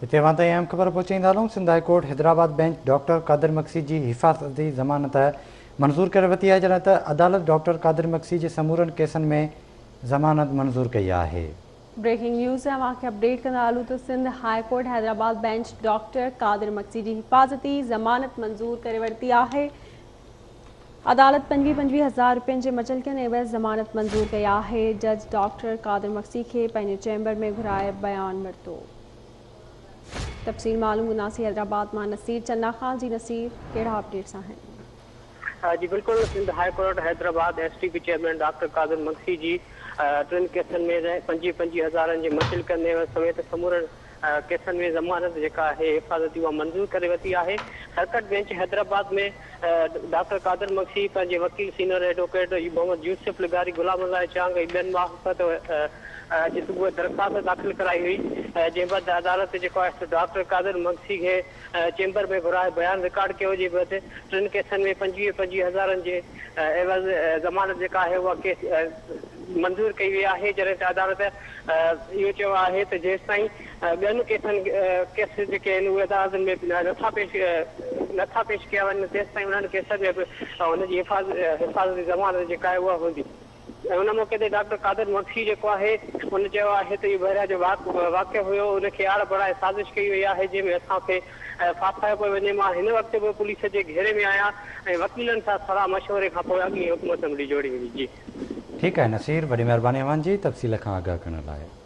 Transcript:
هتي اوهان تائين اهم خبر پهچائيندا هلون، Sindh high court Hyderabad bench doctor Qadir Magsi جي حفاظتي ضمانت منظور ڪري ورتي آهي، جڏهن ته عدالت ڊاڪٽر قادر مگسي جي سمورن ڪيسن ۾ ضمانت منظور ڪئي آهي. بريڪنگ نيوز اوهان کي اپڊيٽ ڪندا هلون ته Sindh high court Hyderabad bench doctor Qadir Magsi جي حفاظتي ضمانت منظور ڪري ورتي آهي. عدالت 25 25 هزار رپين جي مچلڪن عيوض ضمانت منظور ڪئي آهي. جج ڊاڪٽر قادر مگسي کي پنهنجي چيمبر ۾ گهرائي بيان ورتو. تفصيل معلوم ڪنداسين حيدرآباد مان نصير چنا کان. جي نصير، ڪهڙا اپڊيٽس آهن؟ جي بلڪل، Sindh high court Hyderabad S T P chairman doctor Qadir Magsi جي ٽن ڪيسن ۾ 25 25 هزارن جي مچلڪن عيوض سميت سمورن ڪيسن ۾ ضمانت جيڪا آهي حفاظتي اها منظور ڪري ورتي آهي. Circuit bench Hyderabad ۾ doctor Qadir Magsi پنهنجي وڪيل سينئر ايڊووڪيٽ محمد يوسف لغاري، غلام الله چانگ ۽ ٻين معرفت اڄ صبح درخواست داخل ڪرائي هئي، جنهن بعد عدالت جيڪو آهي سو ڊاڪٽر قادر مگسي کي چيمبر ۾ گهرائي بيان رڪارڊ ڪيو، جنهن بعد ٽن ڪيسن ۾ 25 25 هزارن جي عيوض ضمانت جيڪا آهي اها ڪيس منظور ڪئي وئي آهي، جڏهن ته عدالت اهو چيو آهي ته جيستائين ٻين ڪيسن ڪيس جيڪي آهن اهي عدالتن ۾ نٿا پيش نٿا پيش ڪيا وڃن تيستائين انهن ڪيسن ۾ به هن جي حفاظتي ضمانت جيڪا آهي اها هوندي ۽ ان موقعي تي ڊاڪٽر قادر مگسي جيڪو آهي ان چيو آهي ته اهو بحريا جو واقعو هيو ان کي آڙ بڻائي سازش ڪئي وئي آهي جنهن ۾ اسان کي ڦاسايو پيو وڃي، مان هن وقت به پوليس جي گهيري ۾ آهيان ۽ وڪيلن سان صلاح مشوري کان پوء اڳئين حڪمت عملي جوڙي ويندي. جي. ٺيڪ آهي نصير، وڏي مهرباني اوهان جي تفصيل کان آگاهه ڪرڻ لاء.